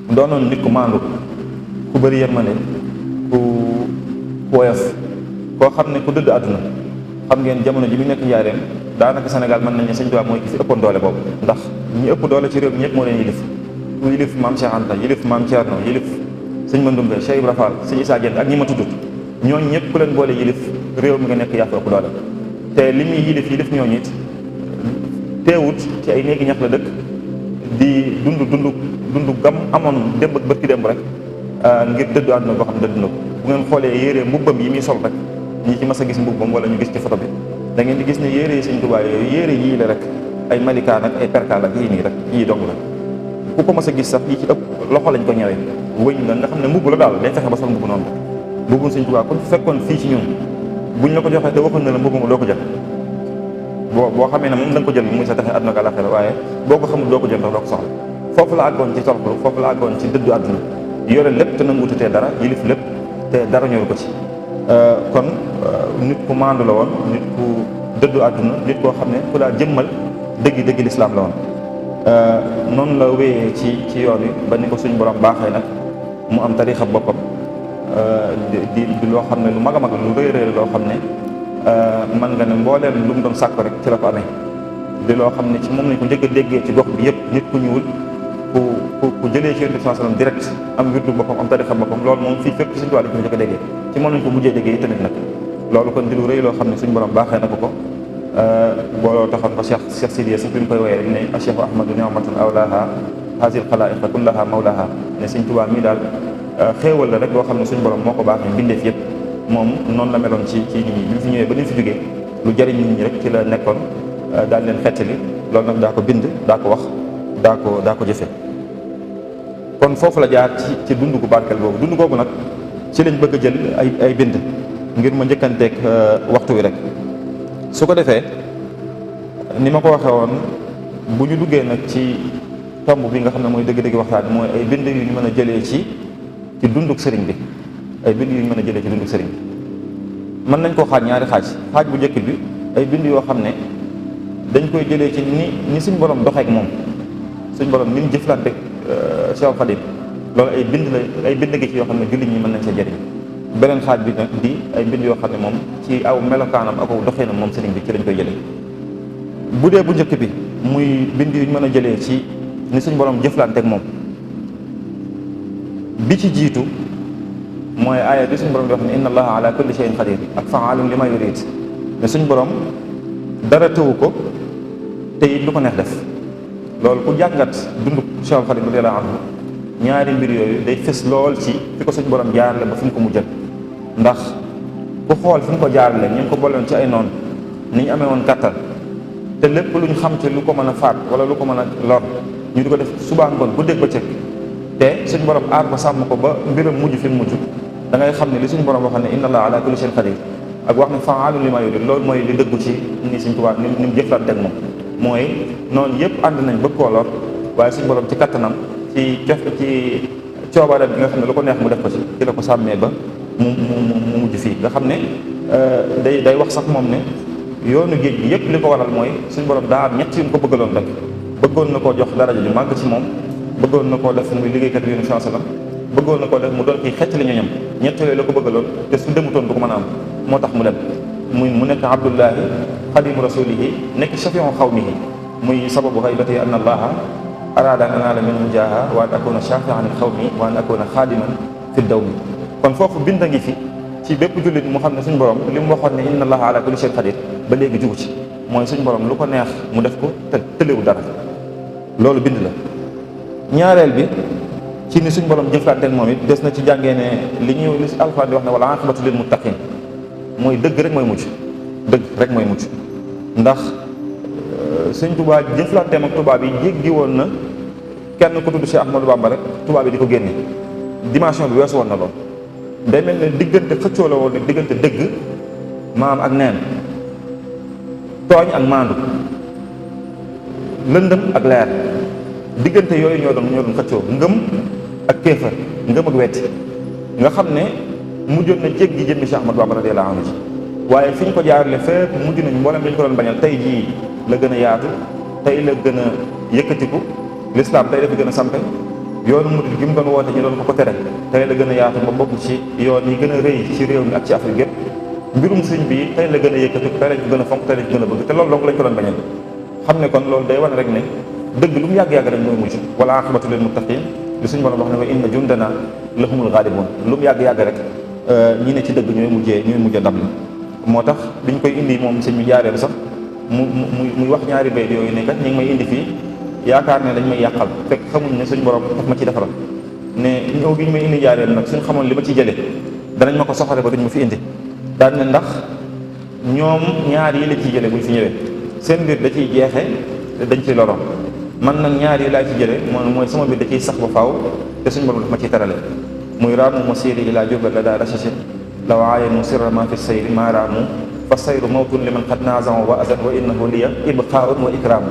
doonoon nit ku maandu, ku bëri yërmande, ku woyof, koo xam ne ku dëdd àdduna. xam ngeen jamono ji mu nekk njaareem daanaka Sénégal mën nañ ne Sëñ Tuubaa mooy ki fi ëppoon doole boobu, ndax ñi ëpp doole ci réew mi ñëpp moo leen yilif. ku yilif maam Cheikh Anta, yilif maam Thierno, yilif sëñ Mandoumbe, Cheikh Ibra Fall, sëñ Issa Diène ak ñi ma tuddut, ñooñu ñëpp ku leen boole yilif réew mi nga nekk yaa fa ëpp doole. te li muy yilif ñooñu it teewut ci ay néegi ñax la dëkk di dund gam amoon démb ak bërki démb rek ngir dëddu àdduna boo xam ne dëdd na ko. bu ngeen xoolee yére mbubbam yi muy sol rek, ñi ci mas a gis mbubbam wala ñu gis ci photo bi, da ngeen di gis ne yére yi Sëñ Tuubaa yooyu yére yii la rek, ay malikaan ak ay perkaal ak yii nii rek, yii dong la. ku ko mas a gis sax yi ci ëpp loxo lañ ko ñëwee, wëñ la nga xam ne mbubb la daal, day fexe ba sol mbubb noonu rek. mbubbum Sëñ Tuubaa ku fekkoon fii ci ñun buñ la ko joxee te waxoon na la mbubbam doo ko jël. boo xamee ne moom da nga ko jël muy sa taxe àdduna ak àllaaxira, waaye boo ko xamul doo ko jël ndax doo ko soxla. foofu la àggoon ci toroxlu, foofu la àggoon ci dëddu àdduna, yore lépp te nanguutu tee dara, yilif lépp te dara ñëw ko ci. kon nit ku maandu la woon, nit ku dëddu àdduna, nit koo xam ne ku daa jëmmal dëgg lislaam la woon. noonu la wéyee ci yoon wi ba ni ko suñ borom baaxee nag mu am tariixa boppam, di loo xam ne lu mag a mag lu rëy loo xam ne man nga ne mbooleem lu mu doon sàkk rek ci la ko amee. di loo xam ne ci moom lañ ko njëkk a déggee ci gox bi yëpp, nit ku ñuul ku jëlee ci Yonent bi sallallahu alayhi wasallam direct, am wirdu boppam, am tariixa boppam, loolu moom fii fépp ci Sëñ Tuubaa lañ ko njëkk a déggee, ci moom lañ ko mujjee déggee tamit nag. loolu kon di lu rëy loo xam ne suñu borom baaxee na ko booloo taxoon ba Cheikh Sidiya sax bi mu koy woyee ne Cheikh Ahmadu ni'matun awlaaha haazihil xalaa'iqa kullaha mawlaaha, ne Sëñ Tuubaa mii daal xéewal la rek loo xam ne suñu borom moo ko baaxee mbindeef yëpp. moom noonu la meloon ci nit ñi bi mu fi ñëwee ba ni mu fi jógee lu jariñ nit ñi rek ci la nekkoon, daal leen xettali. loolu nag daa ko bind, daa ko wax, daa ko jëfe. kon foofu la jaar ci dund gu barkeel boobu. dund googu nag ci lañ bëgg a jël ay bind ngir ma njëkkanteeg waxtu wi rek. su ko defee ni ma ko waxee woon, bu ñu duggee nag ci tomb bi nga xam ne mooy dëgg-dëgg waxtaan mooy ay bind yu ñu mën a jëlee ci dunduk sëriñ bi. ay bind yu ñu mën a jëlee ci dunduk sëriñ bi mën nañ koo xaaj ñaari xaaj bu njëkk bi ay bind yoo xam ne dañ koy jëlee ci ni suñ borom doxeek moom, suñ borom ni mu jëflanteeg Cheikh Khadim. loolu ay bind gi ci yoo xam ne jullit ñi mën nañ sa jëriñ. beneen xaaj bi nag di ay bind yoo xam ne moom ci aw melokaanam ak aw doxinam moom sëriñ bi ci lañ koy jëlee. bu dee bu njëkk bi muy bind yu ñu mën a jëlee ci ni suñ borom jëflanteeg moom, bi ci jiitu mooy aaya bi suñ borom di wax ne inna allaha ala kulli shay'in qadir ak fa'aalun lima yurid, ne suñ borom dara tëwu ko te it lu ko neex def. loolu ku jàngat dundu Cheikh Khadim radiyallahu anhu, ñaari mbir yooyu day fës lool ci fi ko suñ borom jaarale ba fi mu ko mujjal. ndax ku xool fi mu ko jaarale ñu ngi ko boloon ci ay noonu ni ñu amee woon kattan, te lépp lu ñu xam ci lu ko mën a faat wala lu ko mën a lor ñu di ko def suba ngoon guddeeg bëccëg, te suñ borom aar ko sàmm ko ba mbiram mujj fi mu mujj. da ngay xam ne li suñ borom waxoon ne inna allaha ala kulli shay'in qadir ak wax ne fa'aalun lima yurid, loolu mooy li dëggu ci ni Sëñ Tuubaa ni mu jëflanteeg moom. mooy noonu yëpp ànd nañ bëgg koo lor, waaye suñ borom ci kattanam ci coobareem bi nga xam ne lu ko neex mu def ko ci la ko sàmmee ba mu mujj fii. nga xam ne day wax sax moom ne yoonu géej gi yëpp li ko waral mooy suñ borom daa am ñett yu ko bëggaloon rek. bëggoon na koo jox daraja ju màgg ci moom, bëggoon na koo def muy liggéeykat bi Yonent bi sallallahu alayhi wasallam, bëggoon na koo def mu doon kii xecc li ñoñam. ñett yooyu la ko bëggaloon, te su demutoon du ko mën a am, moo tax mu dem. mu nekk abdullahi xadimu rasulihi, nekk shafiu xawmihi, muy sababu xaybati anna allaha arada an anaala minhum jaaha wa an akuna shafian li xawmi wa an akuna xaadiman fi dawmi. kon foofu bind a ngi fi ci bépp jullit mu xam ne suñ borom li mu waxoon ne inna allaha ala kulli shay'in qadir ba léegi jugu ci, mooy suñ borom lu ko neex mu def ko te tëlewu dara. loolu bind la. ñaareel bi ci ni suñ borom jëflanteeg moom it des na ci jàngee ne li Alxuraan di wax ne wala aqibatu lil muttaqin, mooy dëgg rek mooy mucc. dëgg rek mooy mucc. ndax Sëñ Tuubaa jëflanteem ak tubaab yi jéggi woon na kenn ku tudd Cheikh Ahmadou Bamba rek tubaab yi di ko génne. dimension bi weesu woon na lool. day mel ne diggante xëccoo la woon ne diggante dëgg maam ak neen, tooñ ak maandu, lëndëm ak leer. diggante yooyu ñoo doon xëccoo ngëm ak kéefar, ngëm ak wetti. nga xam ne mujjoon na jéggi jëmmi Cheikh Ahmadou Bamba radiyallahu anhu ji, waaye fi ñu ko jaarale fépp mujj nañ mboolem dañ ko doon bañal. tey jii la gën a yaatu, tey la gën a yëkkatiku, lislaam tey dafa gën a sampe, yoonu murid gi mu doon woote ñu doon ko tere tey la gën a yaatu ba bokk ci yoon yi gën a rëy ci réew mi ak ci Afrique yëpp mbirum sëñ bi tey la gën a yëkkati tey lañ ko gën a fonk tey lañ ko gën a bëgg te loolu donc lañ ko doon bañal xam ne kon loolu day wane rek ne dëgg lu mu yàgg-yàgg rek mooy mujj wala aqibatu lil muttaqin li suñu borom wax ne wa inna jundana lahumul ghalibun lu mu yàgg-yàgg rek ñi ne ci dëgg ñooy mujjee ndam la moo tax biñ koy indi moom sëñ bi jaareelu sax muy wax ñaari bay yooyu ne kat ñi ngi may indi fii yaakaar ne dañ may yàqal fekk xamuñ ne suñu borom daf ma ci defaral ne ñëw gi ñu may indi jaareelu nag suñ xamoon li ma ci jëlee danañ ma ko soxale ba duñ ma fi indi daan ne ndax ñoom ñaar yi la ciy jëlee buñ fi ñëwee seen mbir da ciy jeexe dañ ciy loro man nag ñaar yi laa ci jëlee mooy sama mbir da ciy sax ba faaw te suñu borom daf ma ciy tarale muy raamu masiri ila jubal la daa rachachin law aayanu sirra ma fi sayri ma raamu fa sayru mawtun liman qad naazan wa azan wa innahu liya ibqaun wa ikram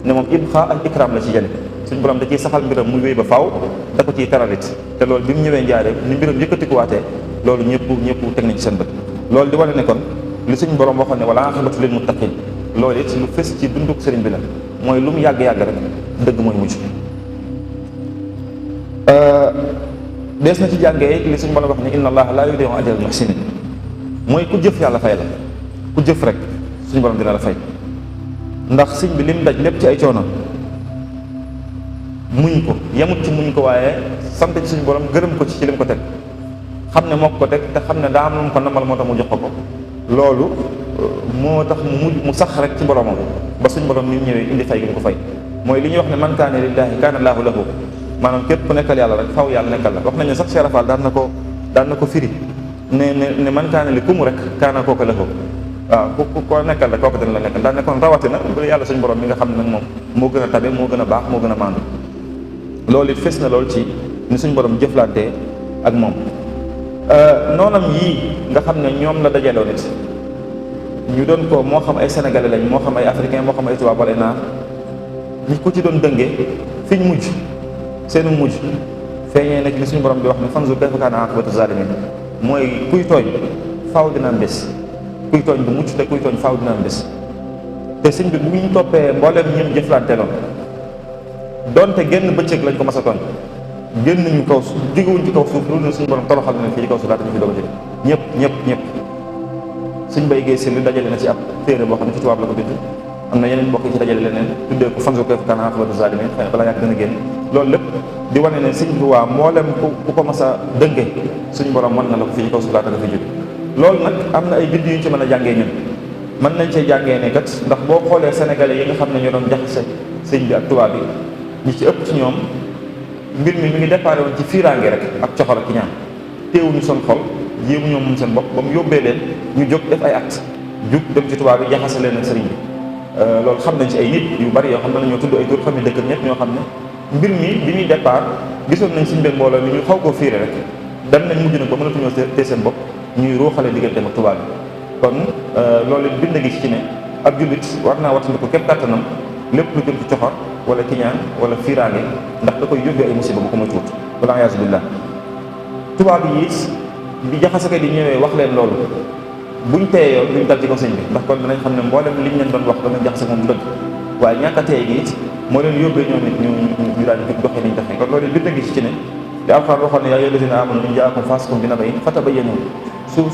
ne moom ibqa ak ikram la ci jële suñu borom da ciy saxal mbiram muy wéy ba faaw da ko ciy taralit te loolu bi mu ñëwee njaaree ni mbiram yëkkatikuwaatee loolu ñëpp teg nañ ci seen bët loolu di wane ne kon li suñu borom waxoon ne wala aqibatu lil muttaqin loolu it lu fës ci dunduk sëriñ bi la mooy lu mu yàgg-yàgg rek dëgg mooy mujj dees na ci jàngee li suñu borom wax ne inna allaha la yudi'u ajral muhsinin mooy ku jëf yàlla fay la ku jëf rek suñu borom dina la fay ndax sëñ bi lim daj lépp ci ay coono muñ ko yemut ci muñ ko waaye sant ci suñu borom gërëm ko ci lim ko teg xam ne moo ko teg te xam ne daa am lu mu ko namal moo tax mu jox ko loolu moo tax mu sax rek ci boromam ba suñu borom ni ñëwee indi fay gi mu ko fay mooy li ñuy wax ne man kaana lillaahi kaana laahu lahu maanaam képp ku nekkal yàlla rek faw yàlla nekkal la wax nañ ne sax Cheikh Rafal daan na ko firi ne man kaana li kumu rek kaana kooka lahu waaw ku ko nekkal rek kooku dina la nekkal daan ne kon rawatina bu yàlla suñu borom mi nga xam ne nag moom moo gën a tabe moo gën a baax moo gën a maandu loolu it fes na loolu ci ni suñu borom jëflantee ak moom noonam yii nga xam ne ñoom la dajaloo nit ñu doon ko moo xam ay sénégalais lañ moo xam ay africain moo xam ay tubaab wala naar ñi ko ci doon dëngee fiñ mujj seenu mujj feeñee nag li suñu borom di wax ne fanzur kayfa kaana aqibatu zalimin mooy kuy tooñ faaw dina am bés kuy tooñ bu mucc te kuy tooñ faaw dina am bés te sëñ bi bu ñu toppee mbooleem ñun jëflante loon donte genn bëccëg lañ ko mas a tooñ génn ñu kaw suuf jógewuñ ci kaw suuf loolu ne suñu borom toroxal na fii ci kaw suuf laata ñu fi doog a jóge ñëpp suñ bay géey seen li dajale na ci ab téere boo xam ne ci tubaab la ko bind am na yeneen mbokk yi ci dajale leneen tuddee ko fanzur kayfa kaana aqibatu zalimin xëy na balaa yàgg gën a génn loolu lépp di wane ne sëñ bi waa mboolem ku ko mas a dënge suñu borom mën na la ko fii ci kaw suuf laata nga fi jóge loolu nag am na ay bind yu ñu ci mën a jàngee ñun mën nañ cee jàngee ne kat ndax boo xoolee sénégalais yi nga xam ne ñoo doon jaxase sëñ bi ak tubaab yi ñi ci ëpp ci ñoom mbir mi ngi déparé woon ci fiiraange rek ak coxor ak ñaan teewuñu seen xol yéemu ñoom moom seen bopp ba mu yóbbee leen ñu jóg def ay acte jug dem ci tubaab yi jaxase leen ak sëriñ bi loolu xam nañ ci ay nit yu bari yoo xam ne ñoo tudd ay tur xam ne dëkk ñëpp ñoo xam ne mbir mi bi muy départ gisoon nañ suñu benn mbooloo mi ñu xaw koo fiire rek dem nañ mujj nag ba mënatuñoo tee seen bopp ñuy ruuxale diggante ak tubaab bi kon loolu bind gi ci ne ab jullit war naa wattandiku képp kàttanam lépp lu jëm ci coxor wala kiñaan wala fiiraange ndax da koy yóbbee ay musiba bu ko muy tuut wala ayaasu billah tubaab yi it bi jaxasaka di ñëwee wax leen loolu buñ teeyoo duñ dal ci ko sëñ bi ndax kon danañ xam ne mboolem liñ leen doon wax danañ jaxase moom dëgg waaye ñàkk a teey gi it moo leen yóbbee ñoom nit ñu daal di doxee niñ doxee kon loolu bind gi ci ne te Alxuraan waxoon ne yaa ayyuhal laziina aamanu in jaakum faasiqun bi naba'in fatabayyanu su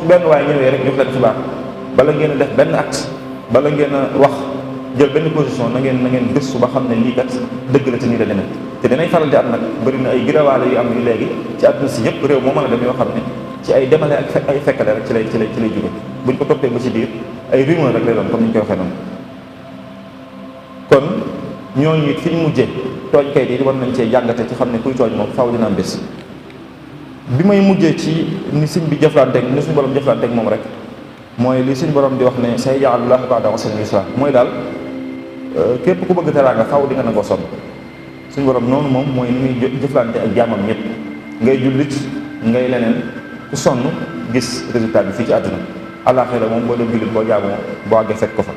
benn waay ñëwee rek jox leen xibaar bala ngeen a def benn acte bala ngeen a wax jël benn position na ngeen gëstu ba xam ne lii kat dëgg la te nii la demee te dinañ faral di am nag bëri na ay girawaale yu am yu léegi ci àdduna si yëpp réew moo mën a dem yoo xam ne ci ay demale ak ay fekkale rek ci lay jóge buñ ko toppee ba ci biir ay rumeur rek lay doon comme ni ñu koy waxee noonu kon ñooñu it fi ñu mujjee tooñ kay di war nañ cee jàngate ci xam ne kuy tooñ moom faaw dina am bés bi may mujjee ci ni sëñ bi jëflanteeg ni suñu borom jëflanteeg moom rek mooy li suñu borom di wax ne sayaj'alu llaahu ba'da usrin yusra mooy daal képp ku bëgg teraanga faaw di nga nangoo sonn suñu borom noonu moom mooy ni muy jëflante ak jaamam ñëpp ngay jullit ngay leneen ku sonn gis résultat bi fii ci àdduna àllaaxira moom boo dem jullit boo jaamoo boo àggee fekk ko fa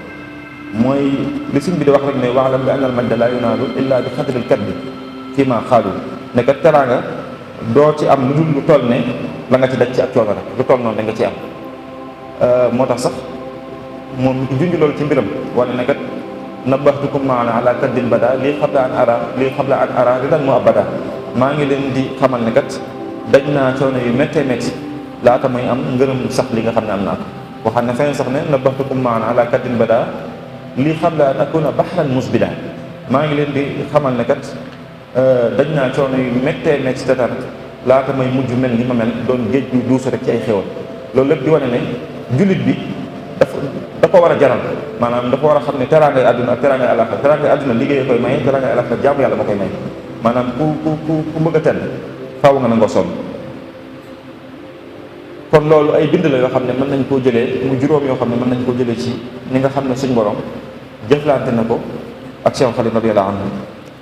mooy li sëñ bi di wax rek ne wa'lam bi anna al-majda laa yunaalu illaa bi qadri al-kaddi fii maa xaalu ne kat teraanga doo ci am lu dul lu toll ne la nga ci daj ci ak coono rek lu toll noonu da nga ci am moo tax sax moom junj loolu ci mbiram wane ne kat nabbahtukum maana ala kaddin bada lii xabla an ara ridan mu abada maa ngi leen di xamal ne kat daj naa coono yu méttee métti laata may am ngërëm sax li nga xam ne am naa ko. waxam ne feneen sax ne nabaxtukum maana ala kaddin bada li xam la an akuna baxran musbila maa ngi leen di xamal ne kat daj naa coono yu méttee métti te tar laata may mujj mel ni ma mel doon géej gu duusu rek ci ay xéwal. loolu lépp di wane ne jullit bi da ko war a jaral maanaam dafa war a xam ne teraangay àdduna ak teraangay àllaaxira teraangay àdduna liggéey koy maye teraangay àllaaxira jaamu yàlla moo koy maye maanaam ku bëgg a tedd faaw nga nangoo sonn. kon loolu ay bind la yoo xam ne mën nañ koo jëlee mu juróom yoo xam ne mën nañ koo jëlee ci ni nga xam ne suñ borom jëflante na ko ak Cheikh Khalil radiyallahu anhu